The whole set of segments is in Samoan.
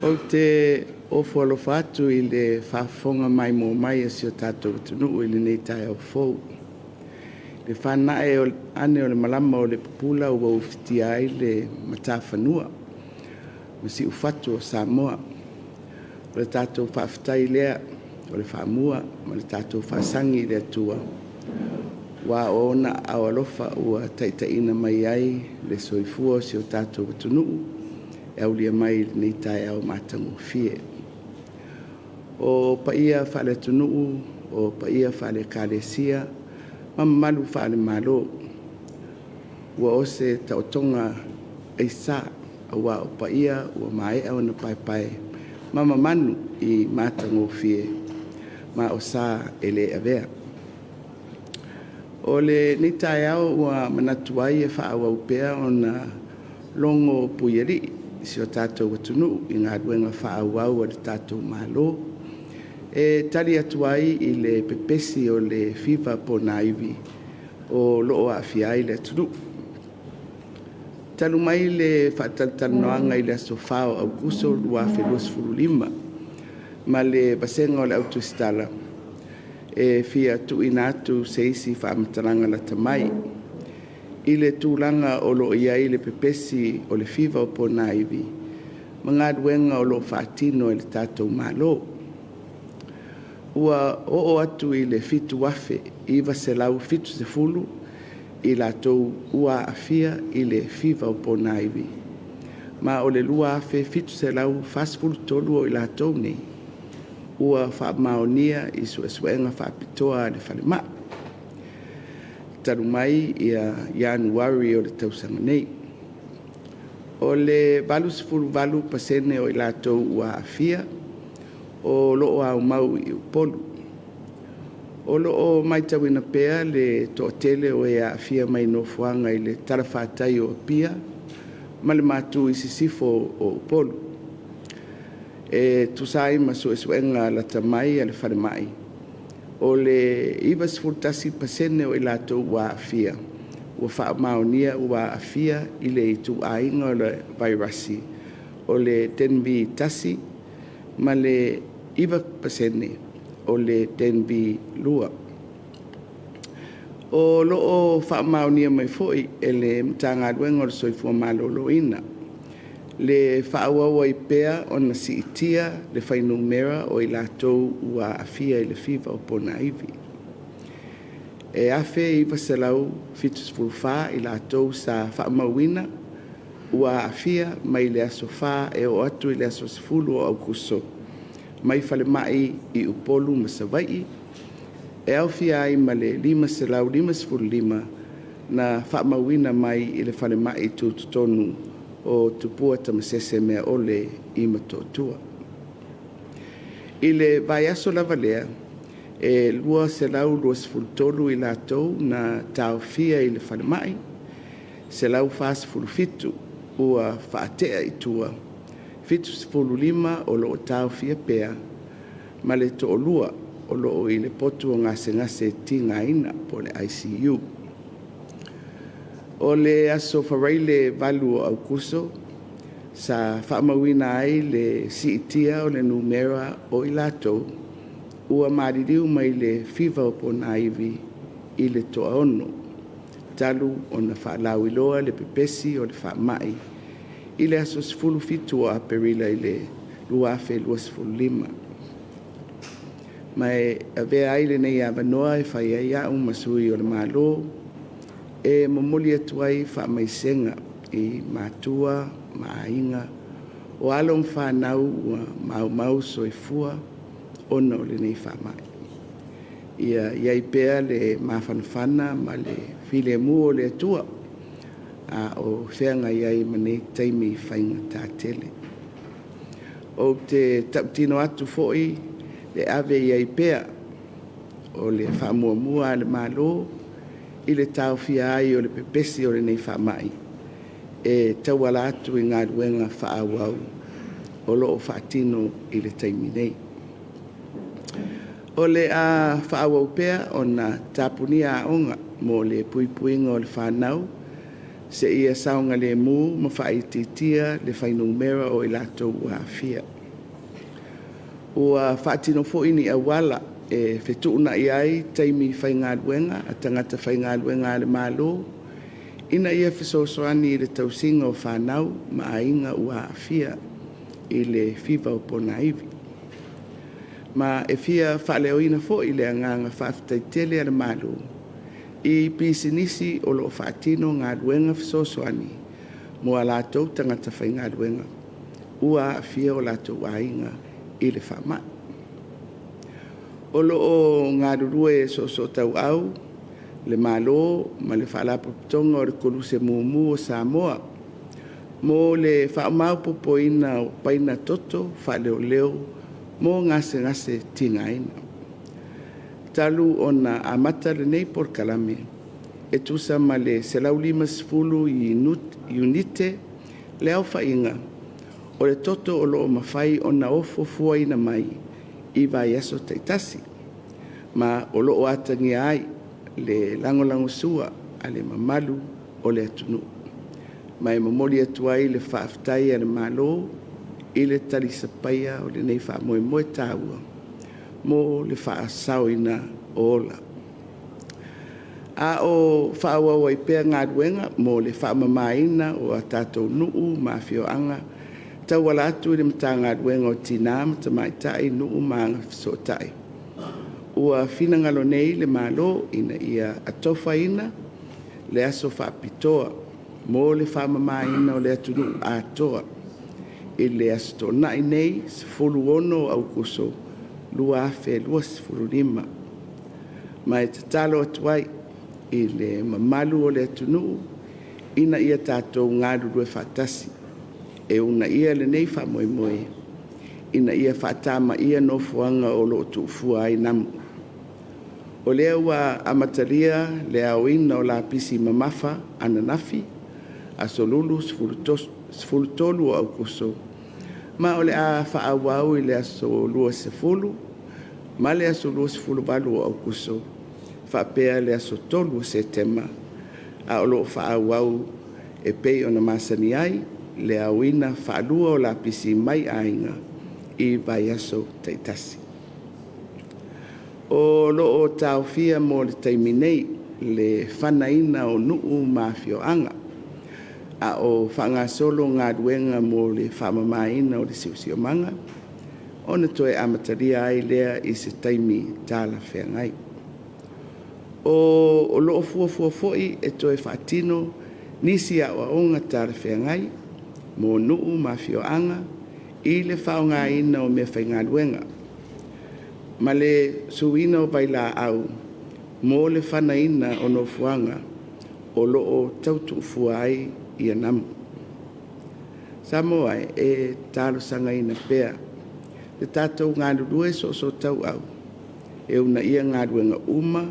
Ou te ofo alofa atu i le faafofoga maimoa mai a si o tatou atunuu i lenei taeao fou, i le fanae ane o le malama o le pupula ua ufitia ai le matafanua ma siufatu o Samoa. O le tatou faafetai lea o le faamua ma le tatou faasagi i le Atua aua o Ona aao alofa ua taitaiina mai ai le soifua o si o tatou atunuu e aulia mai lenei taeao matagofie. O paia faale-atunuu o paia faale-Ekalesia ma mamalu faale-Malo, ua o se taotoga aisa aua o paia ua maea ona paepae ma mamanu i matagofie, ma o sa e le avea. O lenei taeao ua manatu ai e faaauau pea ona logo puialii si o tatou atunuu i galuega faaauau a le tatou Malo e tali atu ai i le pepesi o le fiva ponaivi o lo o aafia ai le atunuu. Talu mai le faatalatalanoaga i le aso 4 o Aokuso 2025 ma le vasega o le Au Tusitala, e fia tuuina atu se isi faamatalaga lata mai i le tulaga o lo o i ai le pepesi o le fiva ponaivi ma galuega o lo o faatino e le tatou Malo. Ua oo atu i le 7,970 i latou ua aafia i le fiva ponaivi, ma o le 2,743 o i latou nei ua faamaonia i suesuega faapitoa a le falemai talu mai Ianuari o le tausaga nei. O le 88% o i latou ua aafia o lo o aumau i Upolu. O lo o matauina pea le toatele o e aafia mai nofoaga i le talafatai o Apia ma le matu i sisifo o Upolu. E tusa ai ma suesuega lata mai a le falemai, o le 91% o i latou ua aafia, ua faamaonia ua aafia i le ituaiga o le vairasi o le DENV-1 ma le 9% o le DENV-2. O lo o faamaonia mai foi e le Matagaluega o le Soifua Maloloina le faaauau ai pea ona siitia le fuainumera o i latou ua aafia i le fiva ponaivi. E 1,974 i latou sa faamauina ua aafia mai le aso 4 e oo atu i le aso 10 o Aokuso mai falemai i Upolu ma Savaii, e aofia ai ma le 555 na faamauina mai i le falemai tutotonu o Tupua Tamasese Meaole i Motootua. I le vaiaso lava lea, e 223 i latou na taofia i le falemai, 147 ua faatea i tua, 75 o lo o taofia pea ma le toalua o lo o i le potu o gasegase tigaina po o le ICU. O le aso Faraile 8 o Aokuso sa faamauina ai le siitia o le numera o i latou ua maliliu mai le fiva ponaivi i le toa-6, talu ona faalauiloa le pepesi o le faamai i le aso 17 o Aperila 2025. Ma e avea ai lenei avanoa e fai ai au ma sui o le Malo e momoli atu ai faamaisega i matua ma aiga o alo ma fanau ua maumau soifua ona o lenei faamai. Ia i ai pea le mafanafana ma le filemu o le Atua a o feagai ai ma nei taimi faigata tele. Ou te tautino atu foi le ave i ai pea o le faamuamua a le Malo i le taofia ai o le pepesi o lenei faamai, e tauala atu i galuega faaauau o lo o faatino i le taimi nei. O le a faaauau pea ona tapunia aoga mo le puipuiga o le fanau. seia saogalemu ma faaitiitia le fuainumera o i latou ua aafia. Ua faatino foi ni auala e fetuunai ai taimi faigaluega a tagata faigaluega a le Malo ina ia fesoasoani i le tausiga o fanau ma aiga ua aafia i le fiva o ponaivi. Ma e fia faaleoina foi le agaga faafetai tele a le Malo i pisinisi o lo o faatino galuega fesoasoani mo a latou tagata faigaluega ua aafia o latou aiga i le faamai. O lo o galulue soosootauau le Malo ma le Faalapotopotoga o le Koluse Mumu o Samoa mo le faamaopoopoina o paina toto faaleoleo mo gasegase tigaina. Talu ona amata lenei polokalame, e tusa ma le 150 iunite le aofaiga o le toto o lo o mafai ona ofo fuaina mai i vaiaso taitasi, ma o lo o atagia ai le lagolagosua a le mamalu o le atunuu. Ma e momoli atu ai le faafetai a le Malo i le talisapaia o lenei faamoemoe taua mo le faasaoina o ola. A o faaauau ai pea galuega mo le faamamaina o a tatou nuu ma afioaga e tauala atu i le Matagaluega o Tina ma Tamaitai, Nuu ma Agafesootai, ua finagalo nei le Malo ina ia atofaina le aso faapitoa mo le faamamaina o le atunuu atoa i le aso Toonai nei, 16 Aokuso 2025. Ma e tatalo atu ai i le mamalu o le atunuu ina ia tatou galulue faatasi e uunaia lenei faamoemoe ina ia faatamaia nofoaga o lo o tuufua ai namu. O lea ua amatalia le aoina o lapisi mamafa ananafi, aso Lulu 13 o Aokuso, ma o le a faaauau i le aso 20 ma le aso 28 o Aokuso faapea le aso 3 o Setema, a o lo o faaauau e pei ona masani ai le aoina faalua o lapisi mai aiga i vaiaso taitasi. O lo o taofia mo le taimi nei le fanaina o nuu ma afioaga, a o faagasolo galuega mo le faamamaina o le siosiomaga, ona toe amatalia ai lea i se taimi talafeagai. O lo o fuafua foi e toe faatino nisi aoaoga talafeagai mo nuu ma afioaga i le faaaogaina o meafaigaluega ma le suina o vailaau mo le fanaina o nofoaga o lo o tau tuufua ai namu. Samoa e, e talosagaina pea le tatou galulue soosootauau e uunaia galuega uma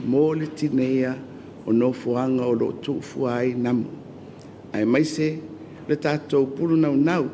mo le tineia o nofoaga o lo o tuufua ai namu, aemaise le tatou pulunaunau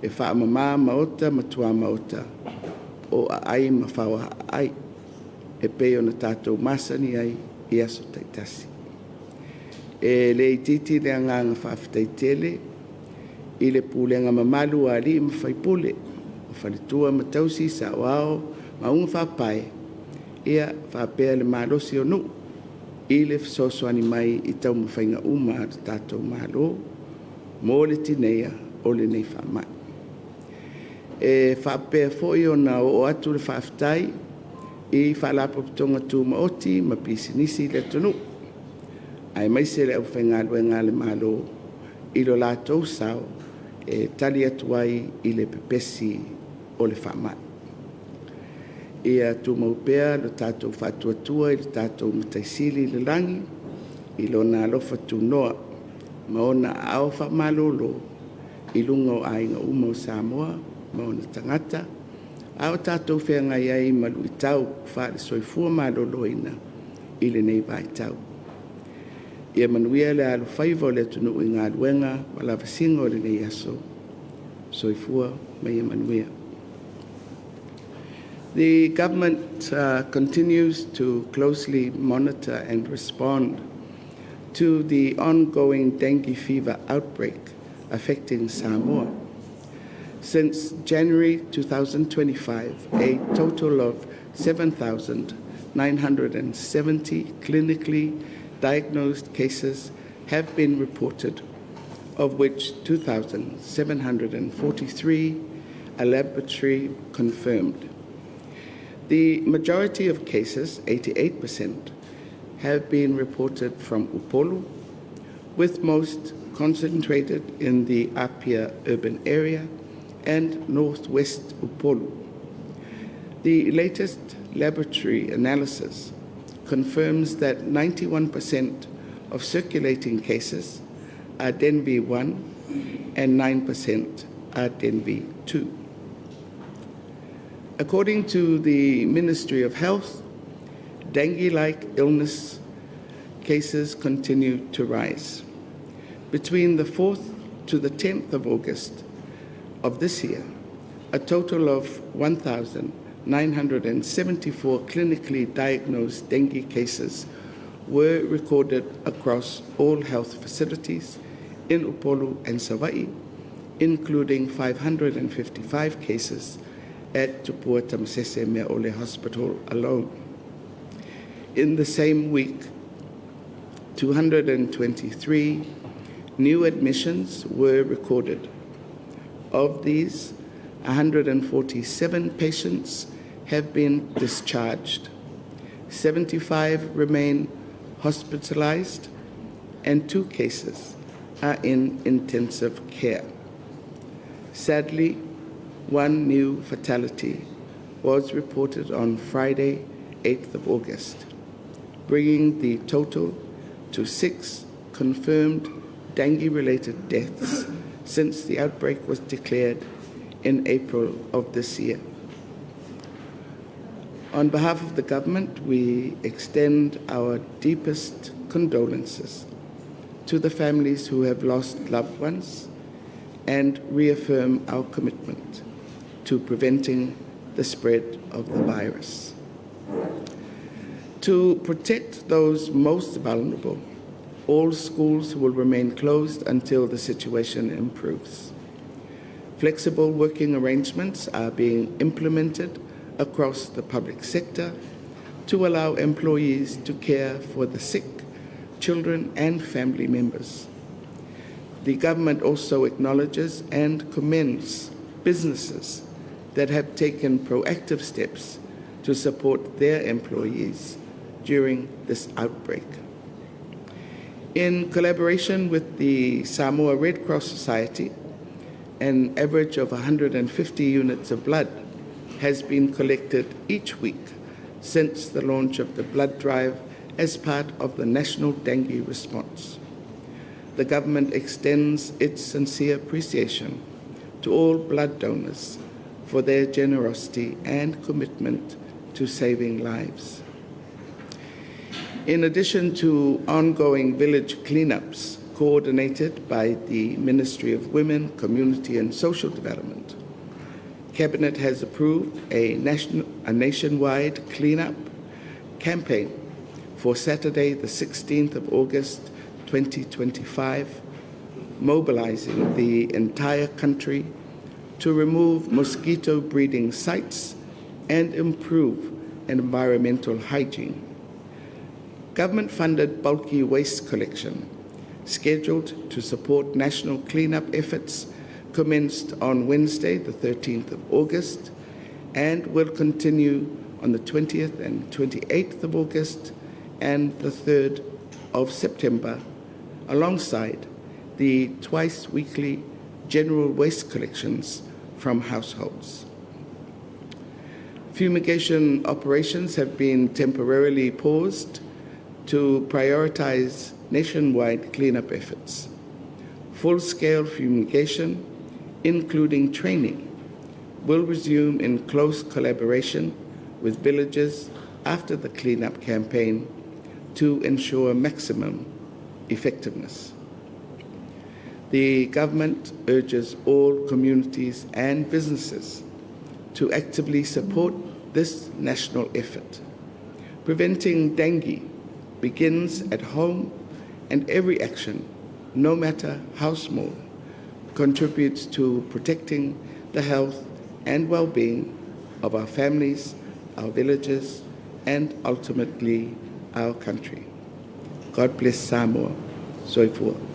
e faamama maota ma tuamaota o aai ma faoa aai e pei ona tatou masani ai i aso taitasi. E le itiiti le agaga faafetai tele i le pulega mamalu a alii ma faipule, o faletua ma tausi, saoao ma augafaapae faapea le malosi o nuu i le fesoasoani mai i taumafaiga uma a le tatou Malo mo le tineia o lenei faamai. E faapea foi ona oo atu le faafetai i Faalapotopotoga Tumaoti ma Pisinisi i le atunuu, aemaise le aufaigaluega a le Malo i lo latou sao e tali atu ai i le pepesi o le faamai. Ia tumau pea lo tatou faatuatua i lo tatou Matai Sili i le lagi i Lona alofa tunoa ma Ona aao faamalolo i luga o aiga uma o Samoa ma ona tagata, a o tatou feagai ai ma luitau faale-soifua maloloina i lenei vaitau. Ia manuia le alofaiva o le atunuu i galuega ma lavasiga o lenei aso. Soifua ma ia manuia. The Government continues to closely monitor and respond to the ongoing dengue fever outbreak affecting Samoa. Since January 2025, a total of 7,970 clinically diagnosed cases have been reported, of which 2,743 are laboratory confirmed. The majority of cases, 88%, have been reported from Upolu, with most concentrated in the Apia urban area and northwest Upolu. The latest laboratory analysis confirms that 91% of circulating cases are DENV1 and 9% are DENV2. According to the Ministry of Health, dengue-like illness cases continue to rise. Between the 4th to the 10th of August of this year, a total of 1,974 clinically diagnosed dengue cases were recorded across all health facilities in Upolu and Savaii, including 555 cases at Tupua Tamasese Meaole Hospital alone. In the same week, 223 new admissions were recorded. Of these, 147 patients have been discharged, 75 remain hospitalized, and 2 cases are in intensive care. Sadly, one new fatality was reported on Friday, 8th of August, bringing the total to 6 confirmed dengue-related deaths since the outbreak was declared in April of this year. On behalf of the government, we extend our deepest condolences to the families who have lost loved ones and reaffirm our commitment to preventing the spread of the virus. To protect those most vulnerable, all schools will remain closed until the situation improves. Flexible working arrangements are being implemented across the public sector to allow employees to care for the sick, children and family members. The government also acknowledges and commends businesses that have taken proactive steps to support their employees during this outbreak. In collaboration with the Samoa Red Cross Society, an average of 150 units of blood has been collected each week since the launch of the blood drive as part of the national dengue response. The government extends its sincere appreciation to all blood donors for their generosity and commitment to saving lives. In addition to ongoing village cleanups coordinated by the Ministry of Women, Community and Social Development, Cabinet has approved a nationwide cleanup campaign for Saturday, the 16th of August 2025, mobilizing the entire country to remove mosquito breeding sites and improve environmental hygiene. Government-funded bulky waste collection, scheduled to support national cleanup efforts, commenced on Wednesday, the 13th of August, and will continue on the 20th and 28th of August and the 3rd of September, alongside the twice-weekly general waste collections from households. Fumigation operations have been temporarily paused to prioritize nationwide cleanup efforts. Full-scale fumigation, including training, will resume in close collaboration with villages after the cleanup campaign to ensure maximum effectiveness. The government urges all communities and businesses to actively support this national effort. Preventing dengue begins at home And every action, no matter how small, contributes to protecting the health and well-being of our families, our villages, and ultimately our country. God bless Samoa. Soifua.